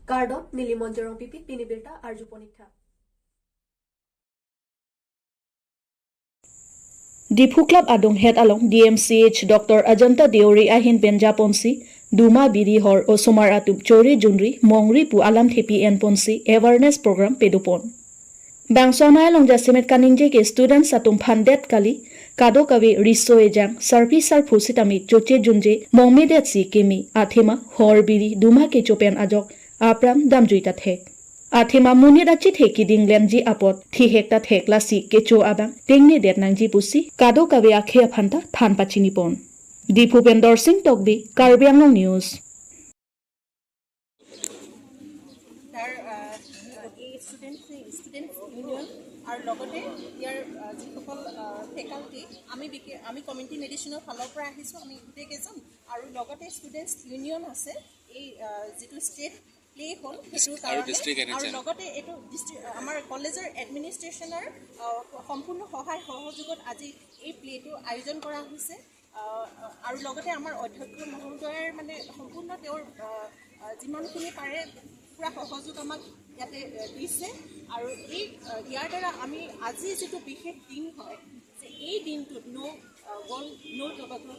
Cardone নীলিমন জৰং পিপি পিনিবিৰতা আৰ্জু পনীক্ষা। Diphu Club adung head along DMCH Dr. Ajanta Deori ahin penja ponsi Duma Biri hor osomar atum chori junri mongri pu alam thepi en ponsi awareness program pedupon. Bangsona along jasimet kaningje ke students atum phandet kali kado kavi riso ejang sarpi sar phusitami choche junje mongmi det si kemi athema hor biri duma ke chopen ajok apram damjuita thek. Athema munir achi theki dinglem ji apot thi hekta thekla si kecho abang tengni det nang ji pusi kado kavi akhe phanta than pachini pon. Diphu Pendor Singh Tokbi, Karbi Anglong News. তাৰ এই student union আৰু লগতে ইয়াৰ যিসকল faculty, আমি community মেডিচিনৰ ফালৰ পৰা আহিছোঁ আমি গোটেইকেইজন, আৰু লগতে ষ্টুডেণ্টছ ইউনিয়ন আছে। এই যিটো ষ্টেট প্লে হ'ল সেইটোৰ কাৰণে আৰু লগতে এইটো ডিষ্ট্ৰিক্ট আমাৰ কলেজৰ এডমিনিষ্ট্ৰেশ্যনৰ সম্পূৰ্ণ সহায় সহযোগত আজি এই প্লেটো আয়োজন কৰা হৈছে। আৰু লগতে আমাৰ অধ্যক্ষ মহোদয়ৰ মানে সম্পূৰ্ণ তেওঁৰ যিমানখিনি পাৰে পূৰা সহযোগ আমাক ইয়াতে দিছে। আৰু এই ইয়াৰ দ্বাৰা আমি আজি যিটো বিশেষ দিন হয় যে এই দিনটোত ন' ৱৰ্ল্ড ন' টবাকো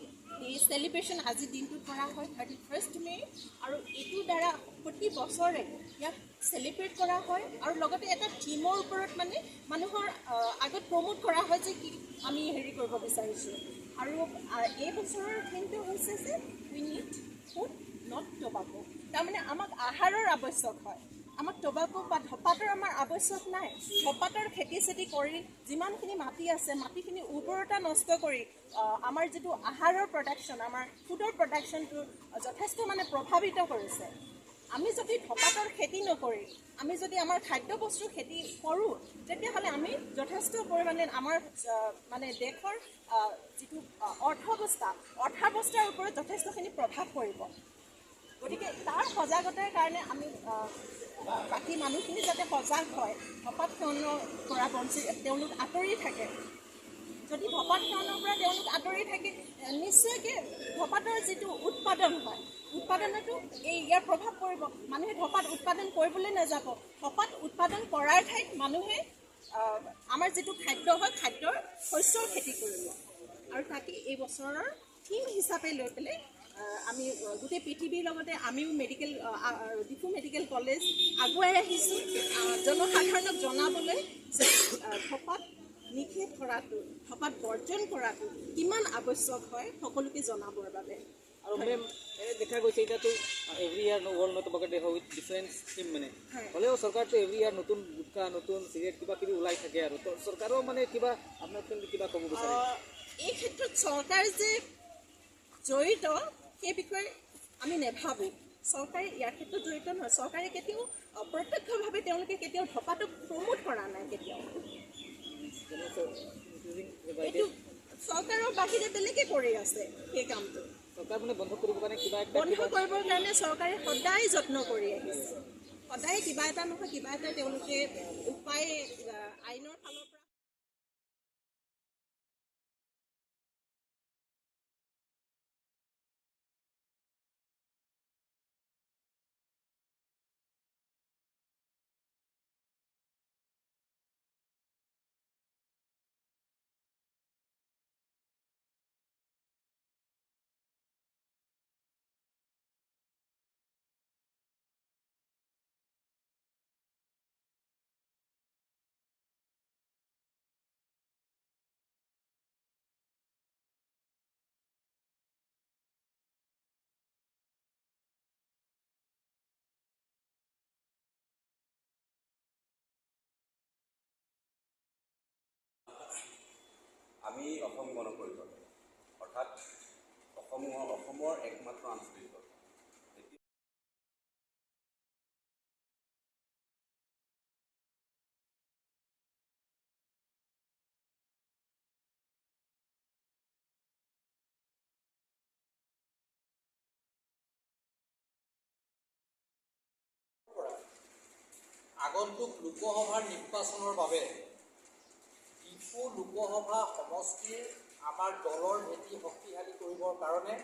এই চেলিব্ৰেশ্যন আজিৰ দিনটোত কৰা হয় 31 মে'। আৰু এইটোৰ দ্বাৰা প্ৰতি বছৰে ইয়াক চেলিব্ৰেট কৰা হয় আৰু লগতে এটা থিমৰ ওপৰত মানে মানুহৰ আগত প্ৰমোট কৰা হয় যে কি আমি হেৰি কৰিব বিচাৰিছোঁ। আৰু এই বছৰৰ থিমটো হৈছে যে we need food not tobacco. তাৰমানে আমাক আহাৰৰ আৱশ্যক হয়, আমাক টবাকো বা ধপাতৰ আমাৰ আৱশ্যক নাই। ধপাতৰ খেতি চেতি কৰি যিমানখিনি মাটি আছে মাটিখিনি উৰ্বৰতা নষ্ট কৰি আমাৰ যিটো আহাৰৰ প্ৰডাকশ্যন, আমাৰ ফুডৰ প্ৰডাকশ্যনটো যথেষ্ট মানে প্ৰভাৱিত কৰিছে। আমি যদি ধপাতৰ খেতি নকৰি আমি যদি আমাৰ খাদ্যবস্তুৰ খেতি কৰোঁ তেতিয়াহ'লে আমি যথেষ্ট পৰিমাণে আমাৰ মানে দেশৰ যিটো অৰ্থাৱস্থাৰ ওপৰত যথেষ্টখিনি প্ৰভাৱ পৰিব। গতিকে তাৰ সজাগতাৰ কাৰণে আমি বাকী মানুহখিনি যাতে সজাগ হয়, ধপাত সেৱনৰ পৰা বঞ্চিত তেওঁলোক আঁতৰি থাকে। যদি ধপাত সেৱনৰ পৰা তেওঁলোক আঁতৰি থাকে নিশ্চয়কৈ ধপাতৰ যিটো উৎপাদন হয় উৎপাদনতো এই ইয়াৰ প্ৰভাৱ পৰিব। মানুহে ধপাত উৎপাদন কৰিবলৈ নাযাব। ধপাত উৎপাদন কৰাৰ ঠাইত মানুহে আমাৰ যিটো খাদ্য হয় খাদ্যৰ শস্যৰ খেতি কৰিব। আৰু তাকে এই বছৰৰ থিম হিচাপে লৈ পেলাই আমি গোটেই পৃথিৱীৰ লগতে আমিও মেডিকেল ডিফু মেডিকেল কলেজ আগুৱাই আহিছোঁ জনসাধাৰণক জনাবলৈ যে ধপাত নিষেধ কৰাটো, ধপাত বৰ্জন কৰাটো কিমান আৱশ্যক হয় সকলোকে জনাবৰ বাবে। আৰু মেম দেখা গৈছে এতিয়াতো every year world no tobacco day with different theme, মানে হ'লেও চৰকাৰটো এভৰি ইয়াৰ নতুন গুটখা, নতুন চিগাৰেট কিবা কিবি ওলাই থাকে। আৰু তো চৰকাৰেও মানে কিবা আপোনাৰ কিবা ক'ব বিচাৰে এই ক্ষেত্ৰত? চৰকাৰ যে জড়িত সেই বিষয়ে আমি নাভাবোঁ। চৰকাৰে ইয়াৰ ক্ষেত্ৰত জড়িত নহয়। চৰকাৰে কেতিয়াও প্ৰত্যক্ষভাৱে তেওঁলোকে কেতিয়াও ধপাতক প্ৰমোট কৰা নাই কেতিয়াও। এইটো চৰকাৰৰ বাহিৰে বেলেগে কৰি আছে সেই কামটো। চৰকাৰ মানে বন্ধ কৰিবৰ কাৰণে কিবা বন্ধ কৰিবৰ কাৰণে চৰকাৰে সদায় যত্ন কৰি আহিছে। সদায় কিবা এটা নহয় কিবা এটা তেওঁলোকে উপায় আইনৰ ফালৰ পৰা। আমি অসম গণ পৰিষদ অৰ্থাৎ অসমৰ একমাত্ৰ আঞ্চলিক দল। আগন্তুক লোকসভাৰ নিৰ্বাচনৰ বাবে ডিফু লোকসভা সমষ্টিৰ আমাৰ দলৰ ভেটি শক্তিশালী কৰিবৰ কাৰণে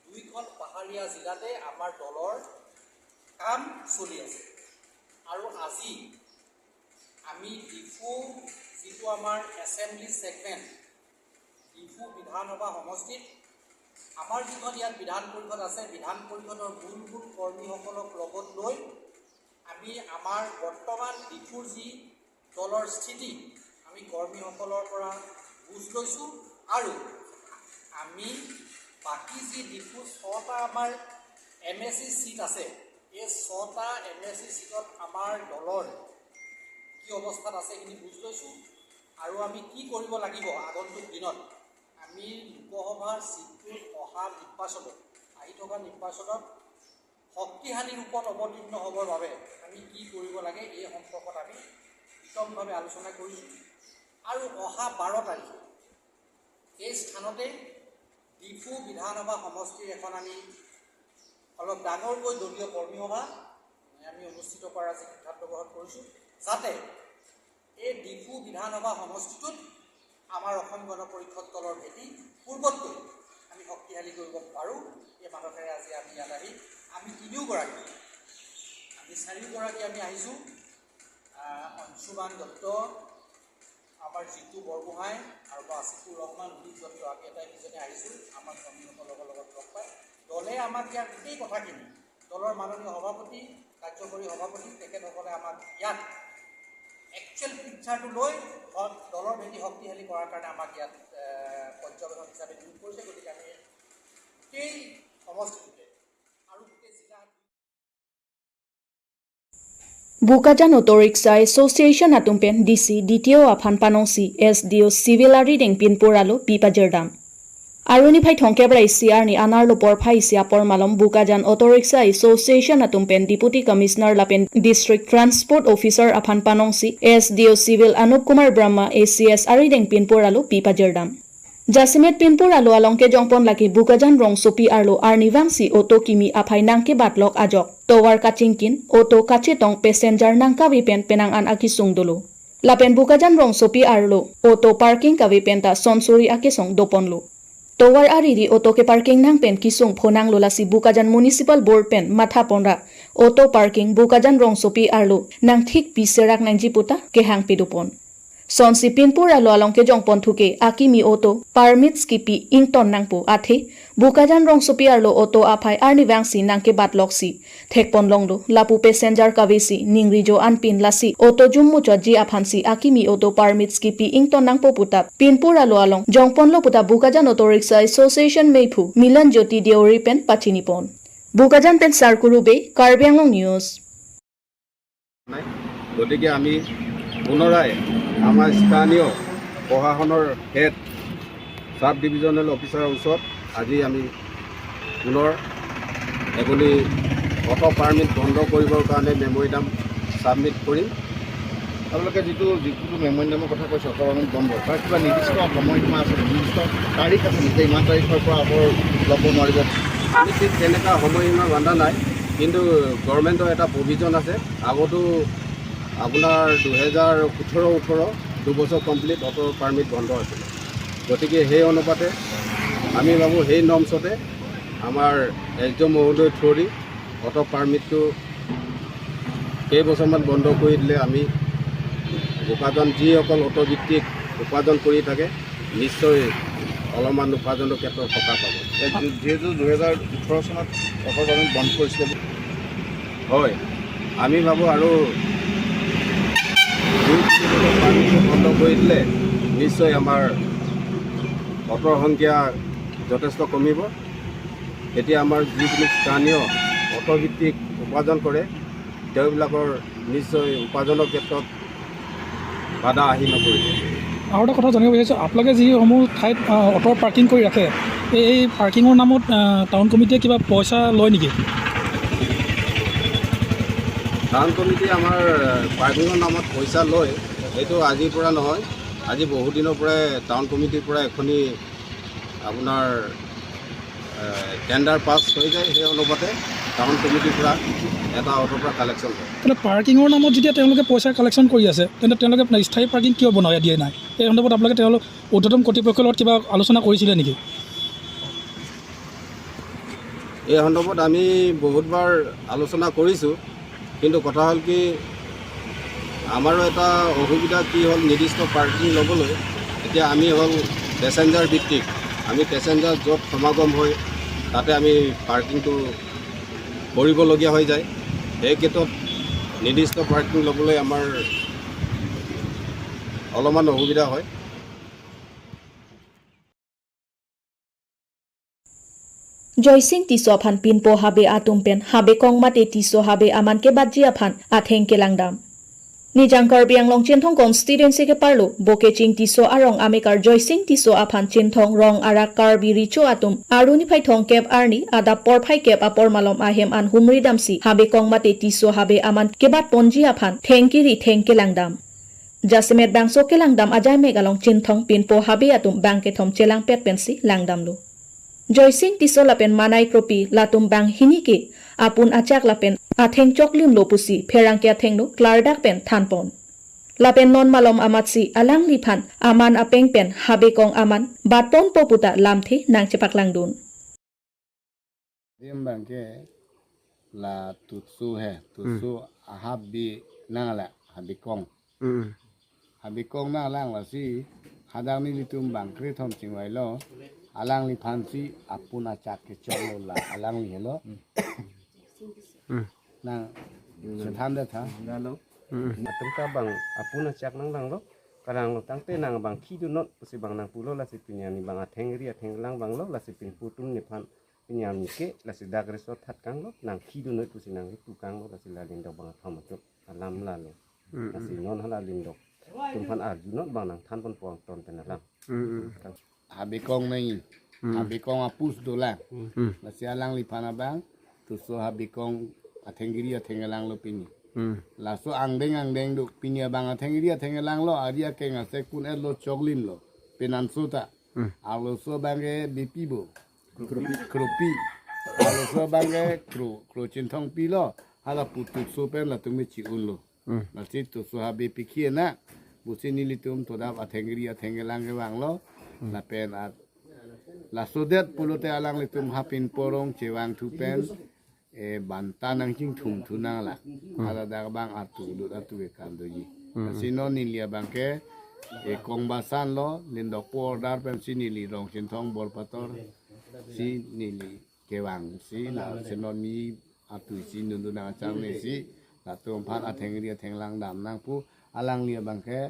দুইখন পাহাৰীয়া জিলাতে আমাৰ দলৰ কাম চলি আছে। আৰু আজি আমি ডিফু যিটো আমাৰ এছেম্বলি ছেগমেণ্ট, ডিফু বিধানসভা সমষ্টিত আমাৰ যিখন ইয়াত বিধান পৰিষদ আছে, বিধান পৰিষদৰ মূল মূল কৰ্মীসকলক লগত লৈ আমি আমাৰ বৰ্তমান ডিফুৰ যি দলৰ স্থিতি আমি কৰ্মীসকলৰ পৰা বুজ লৈছোঁ। আৰু আমি বাকী যি ডিফু 6টা আমাৰ এমএচি ছিট আছে, এই 6টা এমএচি ছিটত আমাৰ দলৰ কি অৱস্থাত আছে সেইখিনি বুজ লৈছোঁ। আৰু আমি কি কৰিব লাগিব আগন্তুক দিনত, আমি লোকসভাৰ ছিটটোত অহা নিৰ্বাচনত, আহি থকা নিৰ্বাচনত শক্তিশালী ৰূপত অৱতীৰ্ণ হ'বৰ বাবে আমি কি কৰিব লাগে এই সম্পৰ্কত আমি বিতংভাৱে আলোচনা কৰিছোঁ। আৰু অহা 12 তাৰিখে এই স্থানতে ডিফু বিধানসভা সমষ্টিৰ এখন আমি অলপ ডাঙৰকৈ দলীয় কৰ্মীসভা আমি অনুষ্ঠিত কৰাৰ আজি সিদ্ধান্ত গ্ৰহণ কৰিছোঁ, যাতে এই ডিফু বিধানসভা সমষ্টিটোত আমাৰ অসম গণ পৰিষদ দলৰ ভেটি পূৰ্বতকৈ আমি শক্তিশালী কৰিব পাৰোঁ। এই মানসেৰে আজি আমি ইয়াত আহি আমি তিনিওগৰাকী, আমি চাৰিওগৰাকী আমি আহিছোঁ। অংশুমান দত্ত, আমাৰ জিতু বৰগোহাঁই আৰু আছিফুৰ ৰহমান, উদিত দত্ত, আমি আটাইকেইজনে আহিছোঁ আমাৰ কৰ্মীসকলৰ লগত লগ পাই। দলে আমাক ইয়াৰ গোটেই কথাখিনি, দলৰ মাননীয় সভাপতি, কাৰ্যকৰী সভাপতি, তেখেতসকলে আমাক ইয়াত একচুৱেল পিকচাৰটো লৈ দলৰ ভেটি শক্তিশালী কৰাৰ কাৰণে আমাক ইয়াত পৰ্যবেক্ষক হিচাপে নিয়োগ কৰিছে। গতিকে আমি গোটেই সমষ্টিটোতে আৰু গোটেই জিলা Bukajan Auto Rickshaw Association atumpen DC DTO afan panongsi SDO Civil ari deng pinpur alo pipajerdam. Aruni phai thongkebrai CR ni anar lo por phai si apor malom Bukajan Auto Rickshaw Association atumpen Deputy Commissioner lapen District Transport Officer afan panongsi SDO Civil Anup Kumar Brahma ACS ari deng pinpur alo pipajerdam. Jasimet pinpur alo alongke jongpon laki Bukajan rong sopi arlo arnivangsi auto kimi aphai nangke batlok ajok towar kachingkin auto kachetong passenger nangka pen penang an akisung dolo. Lapen Bukajan rong sopi arlo auto parking kawi penta sonsuri akisong doponlo. Towar ariri auto ke parking nang pen kisung phonang lolasi Bukajan Municipal Board pen matha ponra auto parking Bukajan rong sopi arlo nang thik piserak nang jiputa kehang pidupon. Sonsi pinpur alo alongke jongpon thuke akimi auto permits kipi ington nangpo athe Bukajan rong sopi arlo auto aphai arni wangsi nangke batloksi thekpon longlo lapu passenger kavesi ningrijo anpin lasi auto jummu ji aphansi akimi auto permits kipi ington nangpo puta pinpur alo along jongpon lo puta Bukajan Auto Rickshaw Association meiphu Milan Jyoti Deori pen pachinipon Bukajan pen sarkurube Karbi Anglong News. গতিকে আমি পুনৰাই আমাৰ স্থানীয় প্ৰশাসনৰ head চাব divisional অফিচাৰৰ ওচৰত আজি আমি পুনৰ এখনি অট' পাৰ্মিট বন্ধ কৰিবৰ কাৰণে মেমৰিডাম ছাবমিট কৰিম। আপোনালোকে যিটো যিটো মেমৰেণ্ডামৰ কথা কৈছে, অট' পাৰ্মিট বন্ধ, তাৰ কিবা নিৰ্দিষ্ট সময়সীমা আছে, নিৰ্দিষ্ট তাৰিখ আছে নেকি যে ইমান তাৰিখৰ পৰা অট' ল'ব নোৱাৰিব? আমি ঠিক তেনেকুৱা সময়সীমা বান্ধা নাই, কিন্তু গভৰ্ণমেণ্টৰ এটা প্ৰভিজন আছে। আগতো আপোনাৰ 2017 18 2 বছৰ কমপ্লিট অট' পাৰ্মিট বন্ধ আছিলে। গতিকে সেই অনুপাতে আমি ভাবোঁ সেই নৰ্মছতে আমাৰ এছ ডি অ' মহোদয় থ্ৰুদি অট' পাৰ্মিটটো কেইবছৰমান বন্ধ কৰি দিলে আমি উপাৰ্জন, যিসকল অ'টোভিত্তিক উপাৰ্জন কৰি থাকে, নিশ্চয় অলপমান উপাৰ্জনৰ ক্ষেত্ৰত সকাহ পাব। যিহেতু 2018 চনত অট' পাৰ্মিট বন্ধ কৰিছিলে। হয়, আমি ভাবোঁ আৰু 2-3 বছৰ পাৰ্মিটটো বন্ধ কৰি দিলে নিশ্চয় আমাৰ অ'টোৰ সংখ্যা যথেষ্ট কমিব। তেতিয়া আমাৰ যিখিনি স্থানীয় অ'টোভিত্তিক উপাৰ্জন কৰে, তেওঁবিলাকৰ নিশ্চয় উপাৰ্জনৰ ক্ষেত্ৰত বাধা আহি নপৰিব। আৰু এটা কথা জানিব বিচাৰিছোঁ, আপোনালোকে যিসমূহ ঠাইত অ'টোৰ পাৰ্কিং কৰি ৰাখে, এই পাৰ্কিঙৰ নামত টাউন কমিটিয়ে কিবা পইচা লয় নেকি? টাউন কমিটি আমাৰ পাৰ্কিঙৰ নামত পইচা লয়। সেইটো আজিৰ পৰা নহয়, আজি বহুত দিনৰ পৰাই টাউন কমিটিৰ পৰা এখনি আপোনাৰ টেণ্ডাৰ পাছ হৈ যায়। সেই অনুপাতে টাউন কমিটিৰ পৰা এটা অ'টোৰ পৰা কালেকশ্যন হয়। তেন্তে পাৰ্কিঙৰ নামত যেতিয়া তেওঁলোকে পইচা কালেকশ্যন কৰি আছে, তেন্তে তেওঁলোকে স্থায়ী পাৰ্কিং কিয় বনাই দিয়া নাই? এই সন্দৰ্ভত আপোনালোকে তেওঁলোক ঊৰ্ধতম কৰ্তৃপক্ষৰ লগত কিবা আলোচনা কৰিছিলে নেকি? এই সন্দৰ্ভত আমি বহুতবাৰ আলোচনা কৰিছোঁ, কিন্তু কথা হ'ল কি, আমাৰো এটা অসুবিধা কি হ'ল, নিৰ্দিষ্ট পাৰ্কিং ল'বলৈ এতিয়া আমি হ'ল পেচেঞ্জাৰ ভিত্তিক, আমি পেচেঞ্জাৰ য'ত সমাগম হয় তাতে আমি পাৰ্কিংটো কৰিবলগীয়া হৈ যায়। সেই ক্ষেত্ৰত নিৰ্দিষ্ট পাৰ্কিং ল'বলৈ আমাৰ অলপমান অসুবিধা হয়। Joysing tiso aphan pinpo habe atumpen habe kongmate tiso habe aman ke badji aphan atheng ke langdam. Nijang Karbi Anglong Chinthong constituency ke parlo boke ching tiso arong amekar Joysing tiso aphan Chinthong rong arak Karbi richo atum aruni phai thong kep arni ada por phai kep apor malom ahem an humri damsi habe kongmate tiso habe aman kebat ponji aphan thengkiri thengke langdam. Jasimet bangso ke langdam ajay megalong Chinthong pinpo habe atum bangke thom chelang pet pensi langdam lo. Joysing tiso lapen manai kropi latum bang hinike apun achak lapen atheng choklim lopusi pherangke atheng no klardak pen thanpon. Lapen non malom amatsi alang liphan aman apeng pen habe kong aman baton poputa lamthi nangchepak langdun. Dem bangke la tutsu he tutsu ahabi nangala habikong. Habikong na lang la si hadang ni litum bangkri thom chingwai lo alang li phansi apuna chak ke cholo la alang li hello nang sethan da tha lo atum ka bang apuna chak nang lang lo karang lo tangte nang bang khi du not pusi bang nang pulo la si pinya ni bang atheng ri atheng lang bang lo la si pin putum ni phan pinya ni ke la si dag resort that kang lo nang khi du not pusi nang tu kang lo la si la lin dok bang athom tu alam la lo la si non hala lin dok tum phan ar ju not bang nang than pon pong ton pen alam habikong nai habikong apus dola la si alang li phana bang tu so habikong athengiri athengelang lo pini la so angdeng angdeng du pinya bang athengiri athengelang lo aria ke ngase kun el lo choklim lo penan sota alo so bange bipibo kropi alo so bange kro kro chinthong pi lo hala putu so pen la tumi chi un lo la si tu so habi pikhie na busini litum toda athengiri athengelang ke bang lo la pen at la sodet pulote alang litum hapin porong chewang thu pen e banta nang ching thum thu nang la ala da bang atu du atu ke kan do ji sino nilia bang ke e kong basan lo lindok por dar pen sinili rong chin thong bor pator si nili kewang si la sino mi atu si nun du nang chang ne si la tum phan atheng ri atheng lang dam nang pu alang lia bang ke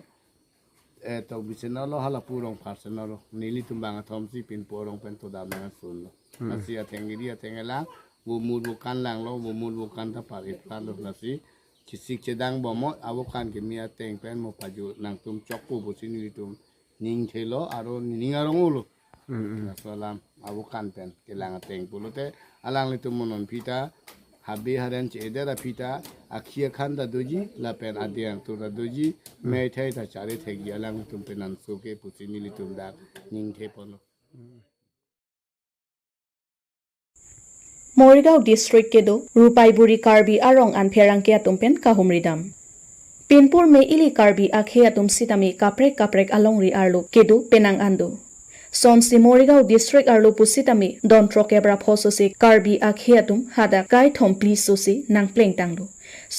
to bisenalo hala purong parsenalo nili tumbang athom si pin porong pen to dam nang sun lo si atheng ri atheng la wo mul wo kan lang lo wo mul wo kan ta par it pan lo si chisik chedang bomo abo kan ke mia teng pen mo paju nang tum chokpu bo sinili tum ning thelo aro ning arong ulo salam abo kan pen ke lang teng pulote alang li tum monon phita habi haren chedera phita akhia khan da doji la pen adiang tu da doji me thai ta chare thegi alang tum penan so ke pusinili tum da ning the polo. Morigaon district kedo Rupaiburi Karbi arong an pherangke atumpen kahumridam. Pinpur me ili Karbi akhe atum sitami kaprek kaprek alongri arlo kedo penang ando. Sonsi Morigaon district arlo pusitami dontro kebra phosose Karbi akhe atum hada kai thom please sosi nang pleng tanglo.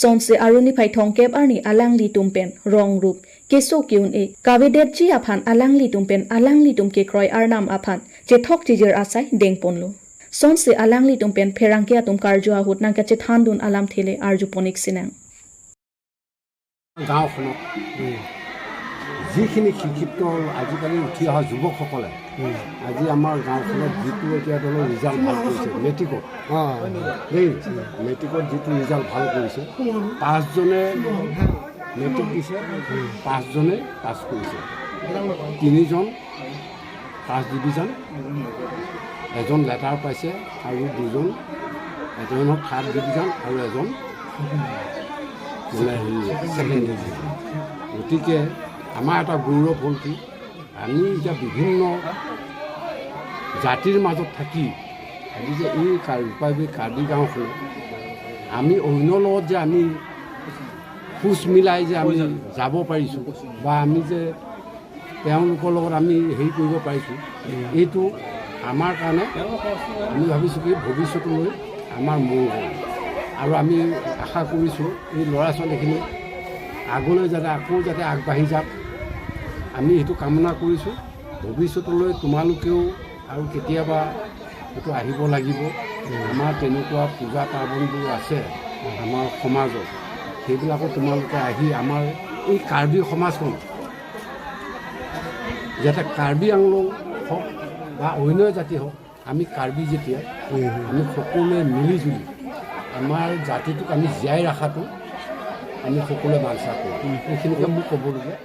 Sonsi aruni phai thong keb arni alangli tumpen rong rup keso kiun e kavedet ji aphan alangli tumpen alangli tumke kroi arnam aphan che thok chijer asai dengponlo. Sonse alangli tumpen pherangke atum karjo ahut nangka che thandun alam thele arju ponik sinang. গাঁওখনত যিখিনি শিক্ষিত আজিকালি উঠি অহা যুৱকসকলে আজি আমাৰ গাঁওখনত যিটো এতিয়া ধৰক ৰিজাল্ট ভাল কৰিছে মেট্ৰিকত, দেই মেট্ৰিকত যিটো ৰিজাল্ট ভাল কৰিছে, পাঁচজনে মেট্ৰিক দিছে, পাঁচজনে পাছ কৰিছে, তিনিজন ফাৰ্ষ্ট ডিভিজন, এজন লেটাৰ পাইছে আৰু দুজন, এজনক থাৰ্ড ডিভিজন আৰু এজন মানে ছেকেণ্ড ডিভিজন। গতিকে আমাৰ এটা গৌৰৱ হ'ল কি, আমি এতিয়া বিভিন্ন জাতিৰ মাজত থাকি আজি যে এই ৰূপাইগুৰি কাৰ্বি গাঁওখনত আমি অন্যৰ লগত যে আমি খোজ মিলাই যে আমি যাব পাৰিছোঁ বা আমি যে তেওঁলোকৰ লগত আমি হেৰি কৰিব পাৰিছোঁ, এইটো আমাৰ কাৰণে আমি ভাবিছোঁ কি ভৱিষ্যতলৈ আমাৰ মংগল। আৰু আমি আশা কৰিছোঁ এই ল'ৰা ছোৱালীখিনি আগলৈ যাতে আকৌ যাতে আগবাঢ়ি যাওক, আমি সেইটো কামনা কৰিছোঁ। ভৱিষ্যতলৈ তোমালোকেও আৰু কেতিয়াবা সেইটো আহিব লাগিব। আমাৰ তেনেকুৱা পূজা পাৰ্বণবোৰ আছে আমাৰ সমাজত, সেইবিলাকো তোমালোকে আহি আমাৰ এই কাৰ্বি সমাজখন যাতে কাৰ্বি আংলং হওক বা অন্য জাতি হওক, আমি কাৰ্বি যেতিয়া আমি সকলোৱে মিলি জুলি আমাৰ জাতিটোক আমি জীয়াই ৰখাটো আমি সকলোৱে বাঞ্ছা কৰোঁ। এইখিনিকে মোক ক'বলগীয়া।